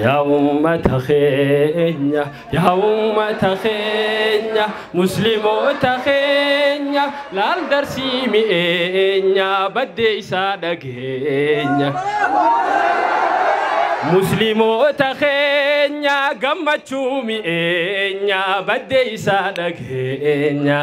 Yaa uummata keenya, yaa uummata keenya, musliimoota keenya, laal darsii mi'eenya, baddee isaa dhageenya. Musliimoota keenya, gammachuu mi'eenya, baddee isaa dhageenya.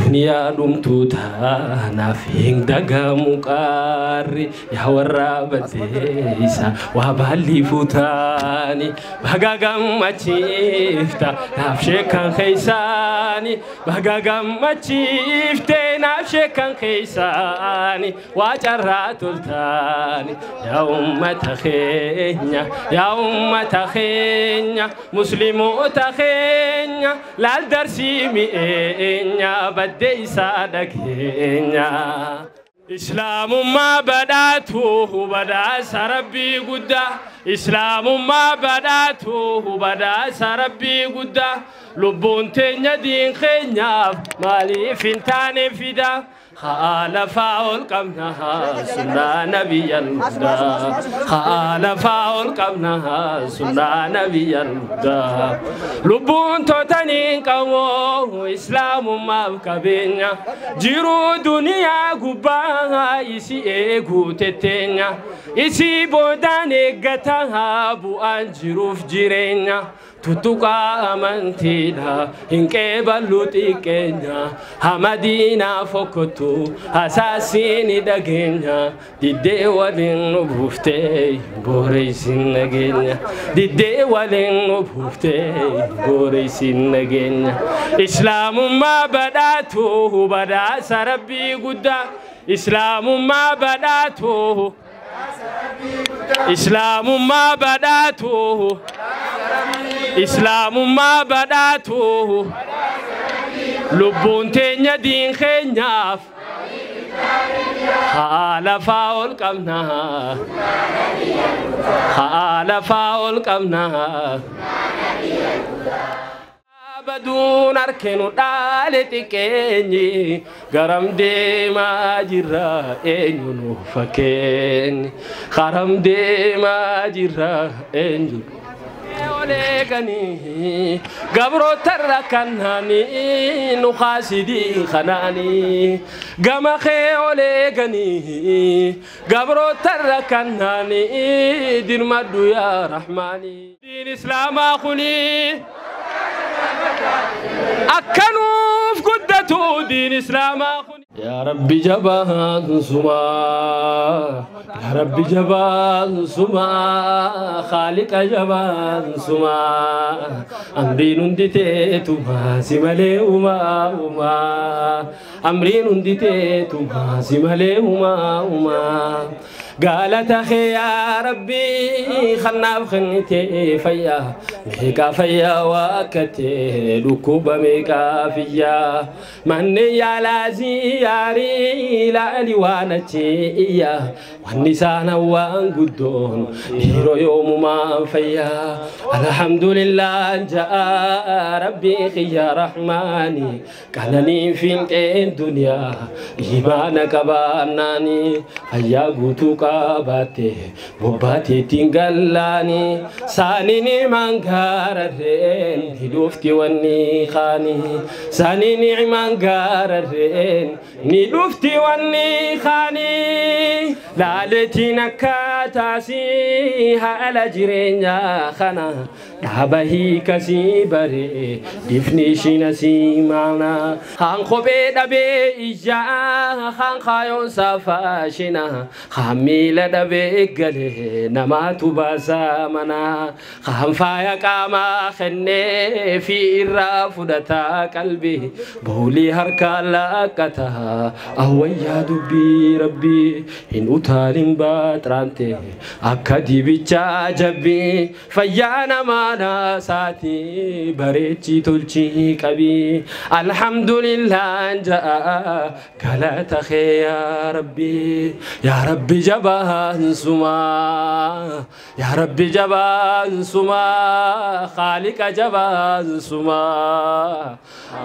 Duniyaa dhumtuu taanaaf hin dagamu qaarri, yaa warra baddeessa waa baalli fuutaani, baga gammachiifta naaf sheekan keeysaani, baga gammachiifte naaf sheekan keeysaani, waa carraa toltaani. Yaa uummata keenya, yaa uummata keenya, musliimoota keenya, laal darsii mi'eenya, baddee isaa dhageenya. Islaamummaa badhaatu badhaasa Rabbii guddaa. Islaamummaa badhaatu badhaasa Rabbii guddaa. Lubbuun teenya diin keenyaaf maaliif hin taane fida? Haa lafaa ol qabna sunnaa nabiyyal hudaa. Haa lafaa ol qabna sunnaa nabiyyal hudaa. Lubbuun tootaniin qamoo islaamummaaf qabeenya. Jiruu duniyaa gubbaa isi eeguu tetteenya. Isii boodaan eeggataa bu'aan jiruuf jireenya. Tuttuqaa amantiidha hin qeeballu xiqqeenya. Hamadiinaa fokkottu hasaasiini dhageenya. Diddee waliin nu buuftee booreysin nageenya. Diddee waliin nu buuftee booreysin nageenya. Islaamummaa badhaatu badhaasa Rabbii guddaa. Islaamummaa badhaatu. Islaamummaa badhaatu. Islaamummaa badhaatu. Lubbuun teenya diin keenyaaf haa lafaa ol qabna. Haa lafaa ol qabna. Baduun harkinu dhaale xiqqeenyi, garam deemaa jirra, eenyu nu fakkeenyi? Garam deemaa jirra, eenyu oleeganii? Gabroota kannaanii nu kaasidii kanaanii, gama kee oleeganii, gabroota kannaanii, dirmadhu yaa rahmaanii. Diin islaamaa kunii akkanuuf guddatu, diin islaamaa kun. Yaa Rabbi jabaan sumaa, yaa Rabbi jabaan sumaa, Khaaliqa jabaan sumaa, amriin hundi teetumaa si malee uumaa uumaa, amriin hundi teetumaa si malee uumaa uumaa. Galata kee yaa Rabbi kanaaf kennitee, fayyaa meeqa fayyaa waakkatee, dhukkuba meeqaa fiyyaa, manneen yaalaa ziyaarii laali waan achi iyyaa, wanni isaan hawaan guddoon dhiiroo yoomumaan fayyaa. Alhamdulillah ja'a Rabbi kiyya rahmaani, qananiin fiinxeen duniyaa imaana qabaannaani, fayyaa guutuu qabaatte bobbaateettiin gallaani, saaniin mangaararreen ni dhufti wanni kaani, saaniin mangaararreen ni dhufti wanni kaani. Laaleetiin akka taasii haala jireenyaa kana dhaaba hiikasii baree difni ishiin asii maana. Haan kophee dhabee ijaa, haan kaayoon safaashina, haan miila dhabee galee namaatu baasaa mana, haan faaya qaamaa kennee fi irraa fudhataa qalbii boolii harkaa laqqataa. Awwayyaa dubbii rabbii hin utaalin baaxiraante akka dibichaa jabbii, fayyaa namaa naasaati bareechii tolchii qabii. Alhamdulillah ja'a galata kee yaa Rabbi, yaa Rabbi jabaan sumaa, yaa Rabbi jabaan sumaa, Khaaliqa jabaan sumaa,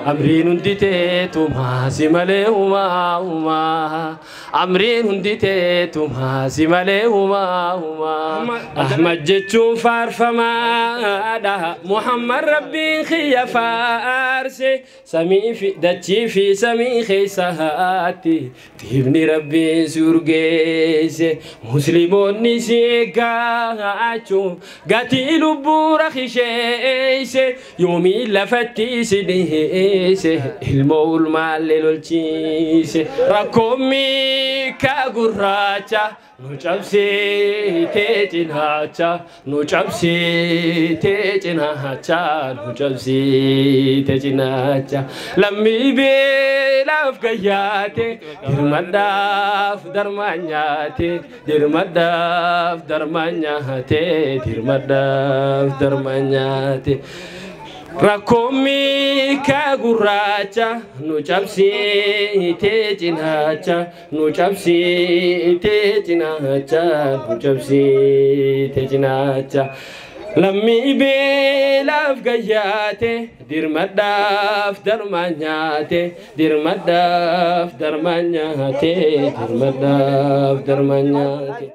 amriin hundi teetumaa si malee uumaa uumaa, amriin hundi teetumaa. Dhumaa si malee humaa humaa Ahmad jechuun faarfamaadha Muhammad rabbiin xiyya faarse samii fi dachii fi samii keessaatti xiibni rabbiin si urgeesse musliimoonni si eeggaachuu gatii lubbuu rakisheesse yoomii lafatti si dhiheesse ilmoo ulmaallee lolchiise rakkoon miika gurraacha nu cabsitee cinaacha nu cabsitee cinaacha nu cabsitee cinaacha lammii beelaaf gayyaate dirmadhaaf darmaa nyaate dirmadhaaf darmaa nyaate dirmadhaaf darmaa nyaate. Rakkoon miika gurraacha nu cabsitee cinaacha nu cabsitee cinaacha nu cabsitee cinaacha lammii beelaaf gayyaate dirmadhaaf darmaa nyaate dirmadhaaf darmaa nyaate dirmadhaaf darmaa nyaate.